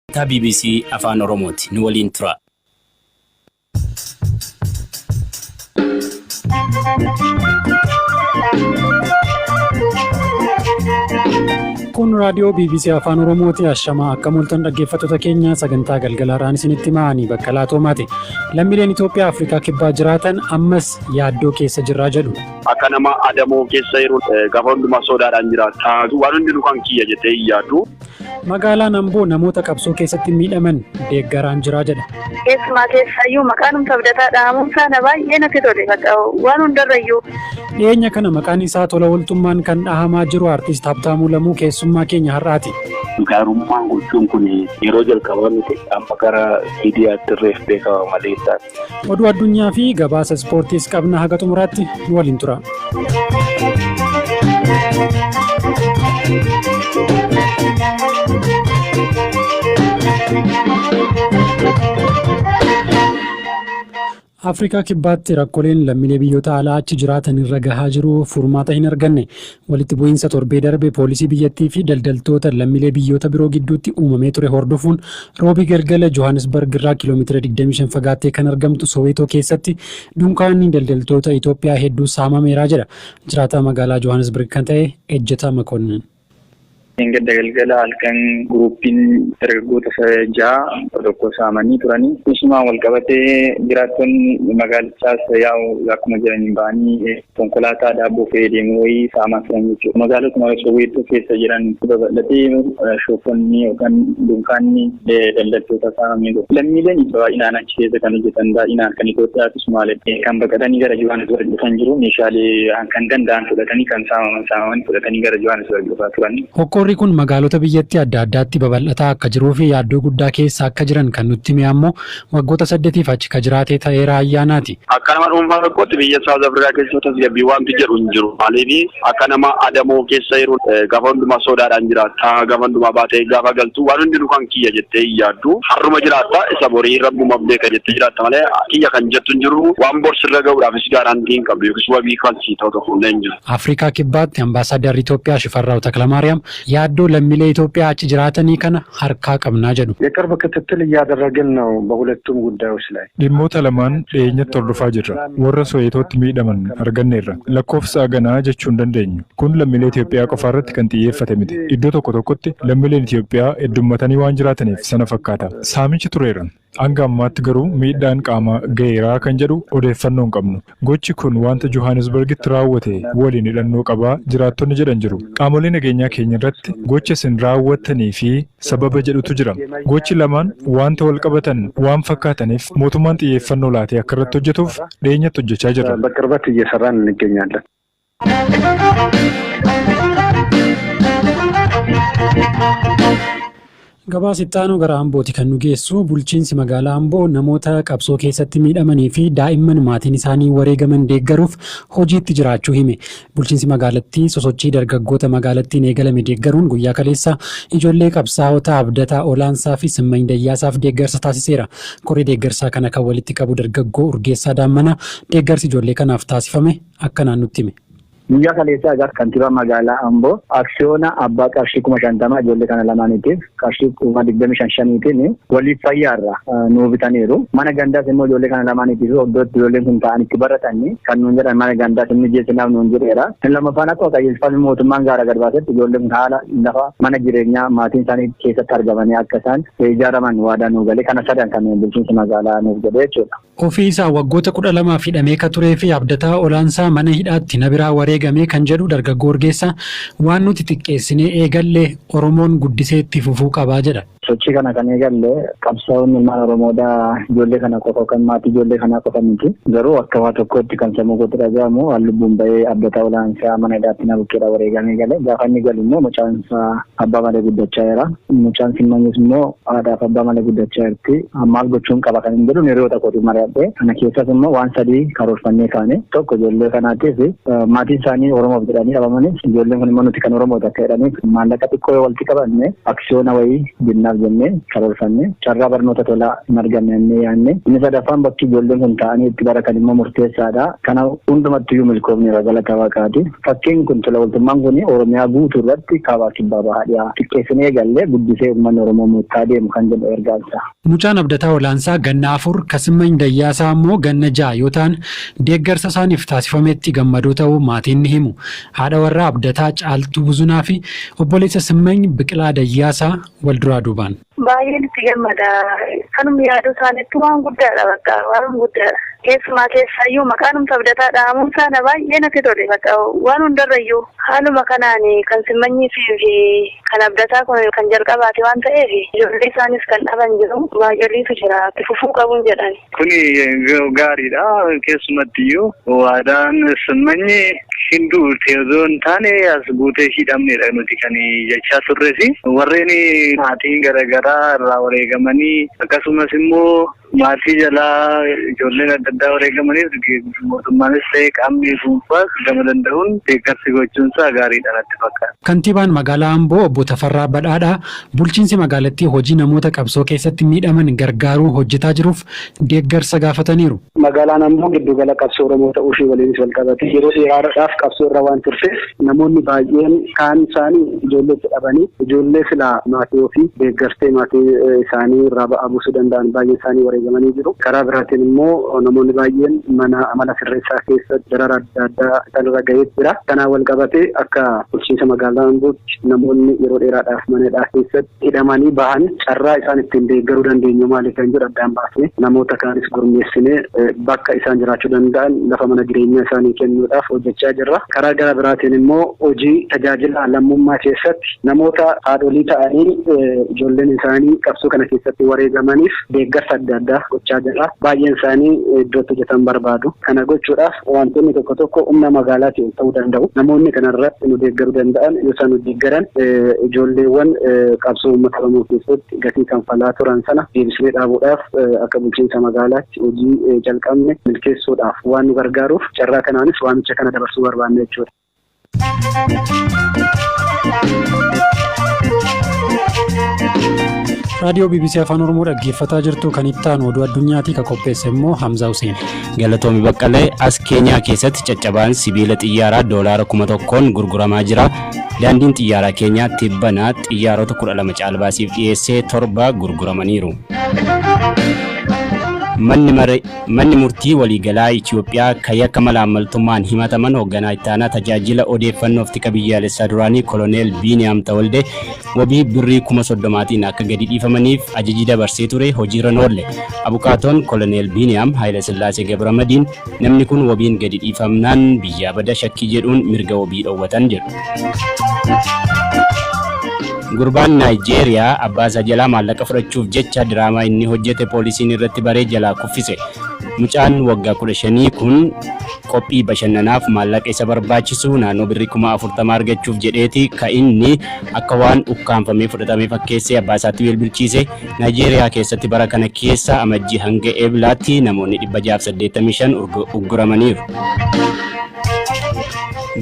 Sagantaa bbc Afaan Oromooti. Nu waliin tura. Kun raadiyoo BBC Afaan Oromooti. Ashamaa akka mul'atan dhaggeeffattoota keenya, sagantaa galgalaarraan isinitti ma'anii Baqqalaa Toomaati. Lammiileen Itoophiyaa Afrikaa Kibbaa jiraatan ammas yaaddoo keessa jirraa jedhu. Akka nama adamoo keessa jiru gaafa hundumaa sodaadhaan jiraata. Waan hundinuu kan kiyya jettee hin yaaddu. Magaalaan Amboo namoota qabsoo keessatti miidhaman deeggaraan jiraa jedha. Keessumaa keessayyuu maqaan Abdataa dhahamuun sana baay'ee natti tole, waan hundarrayyuu. Dhiyeenya kana maqaan isaa tola ooltummaan kan dhahamaa jiru Artiist Habtaamuu Lamuu keessummaa keenya har'aati. Gaarummaan gochuun kun yeroo jalqabaa miti, amma gara miidiyaatti irreef beekama malee hin taane. Oduu addunyaa fi gabaasa ispoortiis qabna, haga xumuraatti nu waliin tura. Afrikaa Kibbaatti rakkooleen lammiilee biyyoota alaa achi jiraatan irra gahaa jiru furmaata hin arganne. Walitti bu'iinsa torbee darbe poolisii biyyattii fi daldaltoota lammiilee biyyoota biroo gidduutti uumamee ture hordofuun Roobii galgala Johannesburg irraa kiiloomeetira 25 fagaattee kan argamtu Soweetoo keessatti dunkaanni daldaltoota Itoophiyaa hedduu saamameeraa jedha jiraataa magaalaa Johannesburg kan ta'e Ejjetaa Makonnin. Gadda galgala halkan guruupiin dargaggoota ja'a tokko saamanii turanii. Isumaan wal qabatee jiraattonni magaalichaas yaa'u akkuma jiraniin ba'anii konkolaataa daabboo fe'ee deemu wayii saamaa turan jechuudha. Magaalotuma Soweetoo keessa jiran babal'atee shooponni yookaan dunkaanni daldaltoota saamamee jiru. Lammiileen baay'inaan achi keessa kan hojjetan baay'inaan kan Itoophiyaa fi Sumaalee kan baqatanii gara Johannesburg dhufan jiru. Meeshaalee kan danda'an fudhatanii, kan saamaman saamaman fudhatanii gara Johannesburg dhufaa turan. Hokkorri kun magaalota biyyattii adda addaatti babal'ataa akka jiruu fi yaaddoo guddaa keessa akka jiran kan nutti hime ammoo waggoota 8f achi ka jiraate Ta'eeraa Ayyaanaati. Akka nama dhuunfaa tokkotti biyya South Africa keessa tasgabbii wanti jedhu hin jiru. Maaliif, akka nama adamoo keessa jiru gaafa hundumaa sodaadhaan jiraatta. Gaafa hundumaa baatee gaafa galtu waan hundinuu kan kiyya jettee hin yaaddu. Har'uma jiraatta, isa borii rabbuma beeka jettee jiraatta malee kiyya kan jettu hin jiru. Waan borsirra gahuudhaafis guarantee hin qabdu yookiis wabii kan sii ta'u tokko illee hin jiru. Afrikaa Kibbaatti Ambaasaaddarri Itoophiyaa Shifarraaw Taklamaariyaam yaaddoo lammiilee Itoophiyaa achi jiraatanii kana harkaa qabnaa jedhu. የቅርብ ክትትል እያደረግን ነው በሁለቱም ጉዳዮች ላይ። Dhimmoota lamaan dhiyeenyatti hordofaa jirra. Warra Soweetootti miidhaman arganneerra. Lakkoofsa haganaa jechuu hin dandeenyu. Kun lammiilee Itoophiyaa qofa irratti kan xiyyeeffate miti. Iddoo tokko tokkotti lammiileen Itoophiyaa heddummatanii waan jiraataniif sana fakkaata. Saamichi tureera. Hanga ammaatti garuu miidhaan qaamaa gaheeraa kan jedhu odeeffannoo hin qabnu. Gochi kun wanta Johannesburgitti raawwate waliin hidhannoo qabaa jiraattonni jedhan jiru. Qaamolee nageenyaa keenya irratti gocha isin raawwattanii fi sababa jedhutu jira. Gochi lamaan wanta wal qabatan waan fakkaataniif mootummaan xiyyeeffannoo laatee akka irratti hojjetuuf dhiyeenyatti hojjechaa jirra. በቅርበት እየሰራን እንገኛለን። Gabaasa itti aanu gara Ambooti kan nu geessu. Bulchiinsi magaalaa Amboo namoota qabsoo keessatti miidhamanii fi daa'imman maatiin isaanii wareegaman deeggaruuf hojiitti jiraachuu hime. Bulchiinsi magaalattii sosochii dargaggoota magaalattiin eegalame deeggaruun guyyaa kaleessa ijoollee qabsaa'ota Abdataa Olaansaa fi Simmany Dayyaasaaf deeggarsa taasiseera. Koree deeggarsaa kana kan walitti qabu dargaggoo Urgeessaa Daammanaa deeggarsi ijoollee kanaaf taasifame akkanaan nutti hime. Guyyaa kaleessaa egaa kantiibaa magaalaa Amboo aksiyoona abbaa qarshii 50,000 ijoollee kana lamaaniitiif qarshii 25,000 shaniitiin waliif fayyaarra nuu bitaniiru. Mana gandaas immoo ijoollee kana lamaaniitiif iddoo itti ijoolleen kun ta'an itti baratanii kan nuun jedhan mana gandaas inni geessinaaf nuun jedheera. Inni lammaffaan akkuma qajeelfamni mootummaan gaara gad baasetti ijoolleen kun haala lafa mana jireenyaa maatiin isaanii keessatti argamanii akka isaan ijaaraman waadaa nuu galee, kana sadan kan bulchiinsa magaalaa nuuf godhe jechuudha. Ofii isaa waggoota 12f hidhamee ka turee fi Abdataa Olaansaa mana hidhaatti na biraa wareegamee kan jedhu dargaggoo Urgeessaa, waan nuti xiqqeessinee eegalle Oromoon guddisee itti fufuu qabaa jedha. Sochii kana kan eegalle qabsaa'onni ilmaan Oromoodhaa ijoollee kana qofa kan maatii ijoollee kanaa qofa miti. Garuu akka waa tokkotti kan sammuu kootti dhaga'amu waan lubbuun bahee Abdataa Olaansaa mana hidhaatti na bukkeedha wareegamee gale. Gaafa inni galu immoo mucaan isaa abbaa malee guddachaa jira. Mucaan Simmanyis immoo haadhaaf abbaa malee guddachaa jirti. Maal gochuun qaba kan hin jedhu hiriyoota kootiin mari'adhe. Kana keessas immoo waan sadii karoorfannee kaane. Tokko, ijoollee kanaatiif maatiin isaanii Oromoof jedhanii dhabamanis, ijoolleen kun immoo nuti kan Oromooti akka jedhaniif maallaqa xiqqoo yoo walitti qabanne aksiyoona wayii binnaaf. jennee karoorfanne, carraa barnoota tolaa hin arganne jennee yaadne. Inni sadaffaan bakki ijoolleen kun ta'anii itti baratan immoo murteessaadha. Kana hundumattiyyuu milkoofneera, galata Waaqaati. Fakkiin kun, tola ooltummaan kun, Oromiyaa guutuu irratti kaabaa, kibbaa, bahaa, dhiyaa xiqqeessinee galle guddisee uummanni Oromoo muuttaa deemu kan jedhu ergaansa. Mucaan Abdataa Olaansaa ganna 4, Kasimany Dayyaasaa immoo ganna 6 yoo ta'an, deeggarsa isaaniif taasifametti gammadoo ta'uu maatiin ni himu. Haadha warraa Abdataa Caaltuu Buzunaa fi obboleessa Simmany Biqilaa Dayyaasaa wal duraa duubaan. Baay'een itti gammada. Kanuma yaaduu isaaniitti waan guddaadha, bakka waan guddaadha. Keessumaa keessaayyuu maqaanumsa Abdataa dhahamuun sana baay'ee natti tole, bakka waan hundarrayyuu. Haaluma kanaan kan Simmanyii fi kan Abdataa kun kan jalqabaate waan ta'eef, ijoollee isaanis kan dhaban jiru, baay'eetu jira, itti fufuu qabuun jedhan. Kuni gaariidha. Keessumattiyyuu waadaan Simmanyi hinduu osoo hin taane as buutee hidhamnedha nuti kan jechaa turres. Warreen maatiin garaagaraa irraa wareegamanii, akkasumas immoo maatii jalaa ijoolleen adda addaa wareegamaniif, mootummaanis ta'e qaamni dhuunfaas gama danda'uun deeggarsi gochuunsaa gaariidha natti fakkaata. Kantiibaan magaalaa Amboo obbo Tafarraa Badhaadhaa bulchiinsi magaalattii hojii namoota qabsoo keessatti miidhaman gargaaruu hojjetaa jiruuf deeggarsa gaafataniiru. Magaalaan Amboo giddugala qabsoo Oromoo ta'uu ishee waliinis wal qabate yeroo dheeraadhaaf qabsoo irra waan turteef, namoonni baay'een kaan isaanii ijoollee itti dhabanii, ijoollee silaa maatii ofii deeggartee maatii isaanii irraa ba'aa buusuu danda'an baay'een isaanii wareegamanii jiru. Karaa biraatiin immoo namoonni baay'een mana amala sirreessaa keessatti darara adda addaa isaan irra ga'ee jira. Kanaan wal qabatee akka bulchiinsa magaalaa Ambootti namoonni yeroo dheeraadhaaf mana hidhaa keessatti hidhamanii bahan carraa isaan ittiin deeggaruu dandeenyu maali kan jedhu addaan baasnee, namoota kaanis gurmeessinee, bakka isaan jiraachuu danda'an lafa mana jireenyaa isaanii kennuudhaaf hojjechaa jirra. Karaa gara biraatiin immoo hojii tajaajila lammummaa keessatti namoota haadholii ta'anii ijoolleen isaanii qabsoo kana keessatti wareegamaniif deeggarsa adda addaa gochaa jirra. Baay'een isaanii iddootti hojjetan barbaadu. Kana gochuudhaaf wantoonni tokko tokko humna magaalaatiin ta'uu danda'u. Namoonni kanarratti nu deeggaruu danda'an yoo isaan nu deeggaran, ijoolleewwan qabsoo uummata Oromoo keessatti gatii kanfalaa turan sana deebisnee dhaabuudhaaf akka bulchiinsa magaalaatti hojii jalqabne milkeessuudhaaf waan nu gargaaruuf, carraa kanaanis waamicha kana dabarsuu barbaanne jechuudha. Raadiyoo BBC Afaan Oromoo dhaggeeffataa jirtu. Kan itti aanu oduu addunyaati, ka qopheesse immoo Hamzaa Hussein. Galatoomi Baqqalee. As Keenyaa keessatti caccabaan sibiila xiyyaaraa $1,000n gurguramaa jira. Daandiin xiyyaaraa Keenyaa tibbanaa xiyyaarota 12 caalbaasiif dhiyeessee torba gurguramaniiru. Manni murtii waliigalaa Itoophiyaa kan yakka malaammaltummaan himataman hoogganaa ittaanaa tajaajila odeeffannoof tika biyyaalessaa duraanii Koloneel Biiniyaam Tawalde wabii birrii 30,000tiin akka gadi dhiifamaniif ajaji dabarsee ture hojiirra oolle. Abukaatoon Koloneel Biiniyaam Haayilasillaasee Gabramadiin namni kun wabiin gadi dhiifamnaan biyyaa bada shakkii jedhuun mirga wabii dhoowwatan jedhu. Gurbaan Naayijeeriyaa abbaa isaa jalaa maallaqa fudhachuuf jecha diraamaa inni hojjete poolisiin irratti baree jalaa kuffise. Mucaan waggaa 15 kun qophii bashannanaaf maallaqa isa barbaachisu naannoo birrii 40,000 argachuuf jedheeti ka inni akka waan ukkaanfamee fudhatamee fakkeessee abbaa isaatti bilbilchiise. Naayijeeriyaa keessatti bara kana keessa Amajjii hanga Eeblaatti namoonni 685 ugguramaniiru.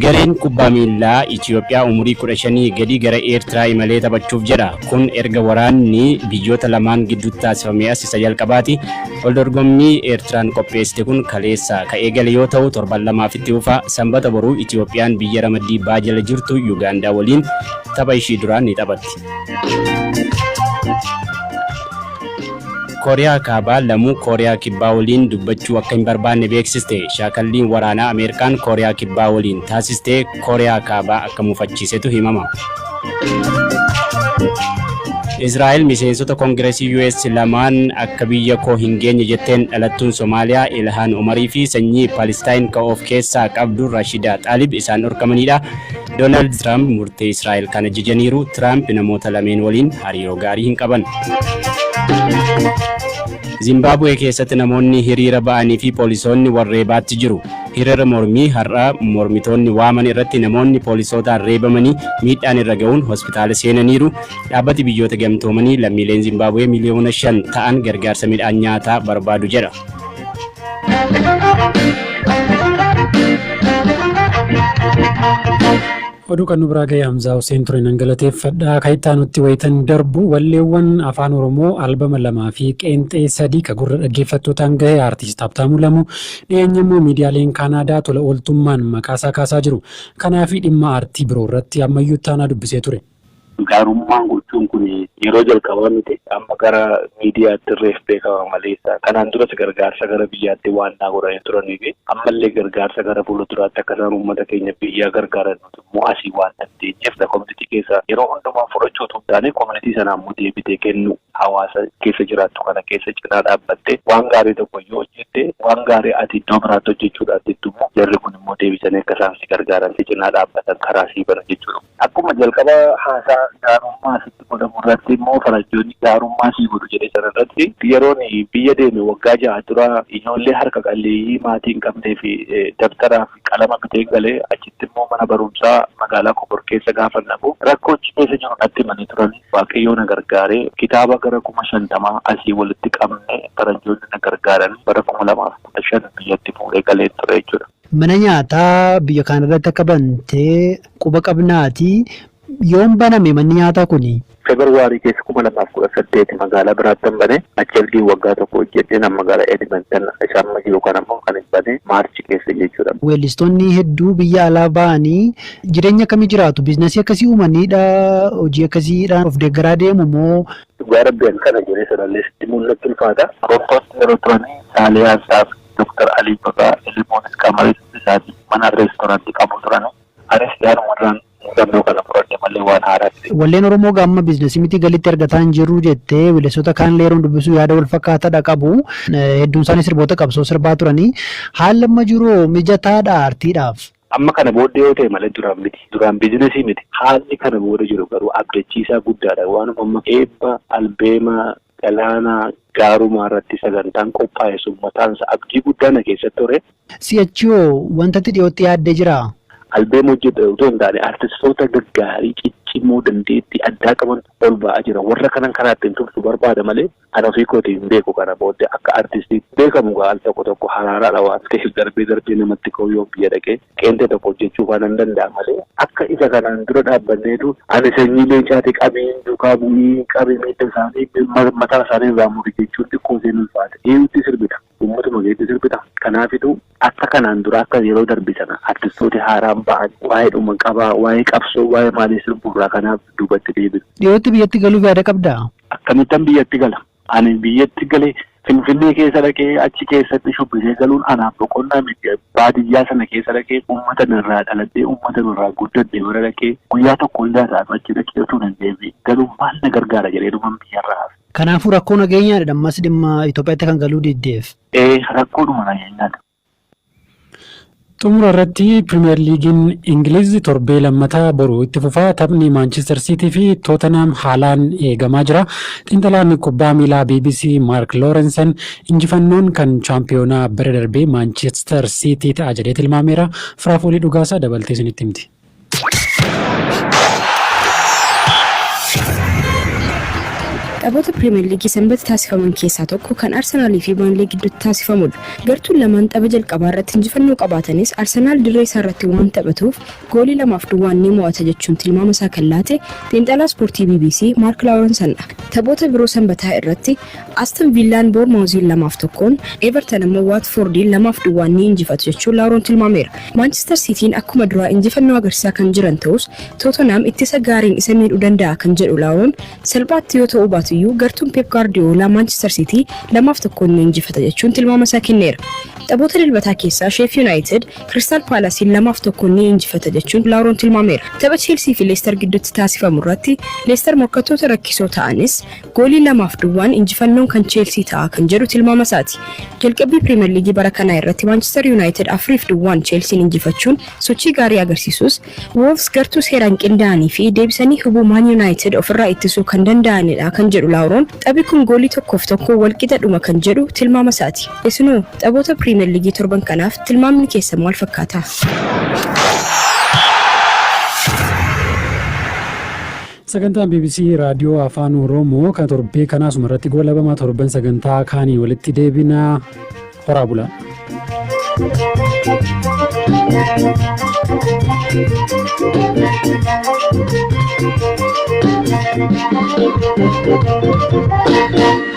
Gareen kubbaa miillaa Itoophiyaa umurii 15 gadi gara Eertiraa imalee taphachuuf jedha. Kun erga waraanni biyyoota lamaan gidduutti taasifamee as isa jalqabaati. Waldorgommii Eertiraan qopheessite kun kaleessa ka eegale yoo ta'u, torban lamaaf itti fufa. Sanbata boruu Itoophiyaan biyya ramaddii baa jala jirtu Yuugaandaa waliin tapha ishii duraan ni taphatti. Kooriyaa Kaabaa lamuu Kooriyaa Kibbaa waliin dubbachuu akka hin barbaanne beeksiste. Shaakalliin waraanaa Ameerikaan Kooriyaa Kibbaa waliin taasiste Kooriyaa Kaabaa akka mufachiisetu himama. Israa'el miseensota Koongireesii US lamaan akka biyya koo hin geenye jetteen. Dhalattuun Somaaliyaa Ilhaan Umarii fi sanyii Palestaan ka of keessaa qabdu Rashidaa Xaalib isaan dhorkamanidha. Doonaald Tiraamp murtee Israa'el kana jajaniiru. Tiraamp namoota lameen waliin hariiroo gaarii hin qaban. Zimbaabuwee keessatti namoonni hiriira ba'anii fi poolisoonni warreebaatti jiru. Hiriira mormii har'a mormitoonni waaman irratti namoonni poolisootaan reebamanii miidhaan irra ga'uun hospitaala seenaniiru. Dhaabbati Biyyoota Gamtoomanii lammiileen Zimbaabuwee 5 miliyoona ta'an gargaarsa midhaan nyaataa barbaadu jedha. Oduu kan nu biraa ga'e Hamzaa Hussein ture nan galateeffadha. Kan itti aanutti wayitan darbu walleewwan afaan Oromoo albama lamaa fi qeenxee sadii ka gurra dhaggeeffattootaan gahe Aartist Habtaamuu Lamuu dhiyeenya immoo miidiyaaleen Kaanaadaa tola ooltummaan maqaasaa kaasaa jiru. Kanaa fi dhimma aartii biroo irratti Ammayyuu Ittaanaa dubbisee ture. Gaarummaan gochuun kun yeroo jalqabaa miti. Amma gara miidiyaatti reef beekama malee kanaan duras gargaarsa gara biyyaatti waan naa godhanii turanii fi ammallee gargaarsa gara fuulduraatti akka isaan uummata keenya biyyaa gargaaran nuti immoo asii waan dandeenyeef koominitii keessa yeroo hundumaa fudhachuu otoo hin taane koominitii sana ammoo deebitee kennu, hawaasa keessa jiraattu kana keessa cinaa dhaabbattee waan gaarii tokko yoo hojjette, waan gaarii ati iddoo biraatti hojjechuudhaaf jettu immoo jarri kun immoo deebisanii akka isaan si gargaaran, si cinaa dhaabbatan, karaa sii banan jechuudha. Akkuma jalqaba haasaa gaarummaa asitti godhamu irratti immoo faranjoonni gaarummaa sii godhu jedhee sana irratti, yeroon biyya deeme waggaa 6 dura ijoollee harka qalleeyyii maatii hin qabnee fi dabtaraa fi qalama bitee galee achitti immoo mana barumsaa magaalaa Kobor keessa gaafa naqu rakkoo achi keessa jiru natti himanii turan. Waaqayyoo na gargaaree kitaaba gara 50,000 asii walitti qabne, faranjoonni na gargaaran, bara 2015 biyyatti fuudhee galee ture jechuudha. Mana nyaataa biyya kanarratti akka bantee quba qabnaati. Yoom baname manni nyaataa kuni? Feebruwaarii keessa 2018 magaalaa biraatti hin bane. Achi ergi waggaa tokko hojjedhee nama magaalaa Edmonton isa amma jiru kan ammoo kan hin bane Maarchi keessa jechuudha. Weellistoonni hedduu biyya alaa ba'anii jireenya akkamii jiraatu? Biizinasii akkasii uumaniidha? Hojii akkasiidhaan of deeggaraa deemu moo? Dhugaa rabbiin kana jedhee sanallee sitti mul'atti ulfaata. Torontotti yeroo turanii Saaliyaa Saaf, Dr. Alii Bagaa, Elimoonis Qamaris isaatii mana reestoorantii qabu turan. Anis yaadumarraan muuxannoo kana fudhadhe malee waan haaraa miti. Walleen Oromoo gaamma biizinasii miti, galitti argataa hin jirru jettee weellistoota kaan leeruun dubbisuu yaada wal fakkaataadha qabu. Hedduun isaanii sirboota qabsoo sirbaa turanii. Haalli amma jiru mijataadha aartiidhaaf? Amma kana booddee yoo ta'e malee duraan miti. Duraan biizinasii miti. Haalli kana booda jiru garuu abdachiisaa guddaadha. Waanuma amma eebba albeema galaanaa gaarumaa irratti sagantaan qophaa'e sun mataansa abdii guddaa na keessatti ture. Si'achoo wantatti dhiyootti yaaddee jiraa? Albeem hojjetu otoo hin taane artistoota gaggaarii ciccimoo dandeettii addaa qaban ol ba'aa jira. Warra kanan karaa ittiin tumsu barbaada malee ana ofii kootii hin beeku. Kana booddee akka artistii beekamu gaal tokko tokko haraaraadha waan ta'eef darbee darbee namatti ka'u yoo biyya dhaqee qeentee tokko hojjechuu waan hin danda'a malee akka isa kanaan dura dhaabbanneetu ani sanyii leencaati qabiin duukaa bu'ii qabii miidha isaanii mataa isaanii irraa muri jechuun xiqqoo isheen ulfaata. Eenyutti sirbita? Uummatuma keetti sirbita. Kanaafitu akka kanaan dura akka yeroo darbe sana artistoota haaraan ba'an waa'ee dhuma qabaa, waa'ee qabsoo, waa'ee maalii sirburraa kanaaf duubatti deebi'u. Dhiyootti biyyatti galuuf yaada qabdaa? Akkamittan biyyatti gala? Ani biyyatti galee Finfinnee keessa dhaqee achi keessatti shubbisee galuun anaaf boqonnaa miti. Baadiyyaa sana keessa dhaqee uummata irraa dhaladhee uummata irraa guddadhe bira dhaqee guyyaa tokko illee ta'an achi dhaqee utuu hin deebiin galuun maal na gargaara jedhee dhuman biyyarraa hafe. Kanaafuu rakkoo nageenyaadha ammas dhimma Itoophiyaatti kan galuu diddeef. Ee, rakkoodhuma nageenyaadha. Xumura irratti Pirimeer Liigiin Ingiliz torbee lammataa boru itti fufaa. Taphni Maanchister Siitii fi Tootenaam haalaan eegamaa jira. Xiinxalaan kubbaa miilaa BBC Maark Loorensen injifannoon kan chaampiyoonaa bara darbee Maanchister Siitii ta'a jedhee tilmaameera. Firaafoolii Dhugaasaa dabaltee isinitti himti. Taphoota Pirimeer Liigii Sanbata taasifaman keessaa tokko kan Arsenaalii fi Baanlee gidduutti taasifamudha. Gartuun lamaan tapha jalqabaa irratti injifannoo qabaatanis Arsenaal dirree isaa irratti waan taphatuuf goolii 2-0n ni mo'ata jechuun tilmaama isaa kan laate xiinxalaa ispoortii BBC Maark Laawensanidha. Taphoota biroo Sanbataa irratti Aston Villaan Boormawuziin 2-1n, Everton ammoo Waatfoordiin 2-0n ni injifatu jechuun Laawuroon tilmaameera. Maanchister Siitiin akkuma duraa injifannoo agarsiisaa kan jiran ta'us Tootonaam ittisa gaariin isa miidhuu danda'a kan jedhu Laawuroon, salphaatti yoo ta'uu baatuyyuu gartuun Peep Gaardiyoolaa Maanchister Siitii 2-1n ni injifata jechuun tilmaama isaa kenneera. Taphoota Dilbataa keessaa Sheef Yuunaayitid Kiristaal Paalasiin 2-1n ni injifata jechuun Laawuroon tilmaameera. Tapha Cheelsii fi Leestar gidduutti taasifamu irratti Leestar morkattoota rakkisoo ta'anis goolii 2-0n injifannoon kan Cheelsii ta'a kan jedhu tilmaama isaati. Jalqabbii Piriimer Liigii bara kanaa irratti Maanchister Yuunaayitid 4-0n Cheelsiin injifachuun sochii gaarii agarsiisus, Woolves gartuu seeraan qindaa'anii fi deebisanii hubuu Maan Yuunaayitid ofirraa ittisuu kan danda'anidha kan jedhu Laawuroon, taphi kun goolii 1-1 walqixa dhuma kan jedhu tilmaama isaati. Isinoo taphoota Piriimer Liigii torban kanaaf tilmaamni keessan maal fakkaata? Sagantaan BBC Raadiyoo Afaan Oromoo kan torbee kanaa asuma irratti goolabama. Torban sagantaa kaanii walitti deebina, horaa bulaa. Thank you.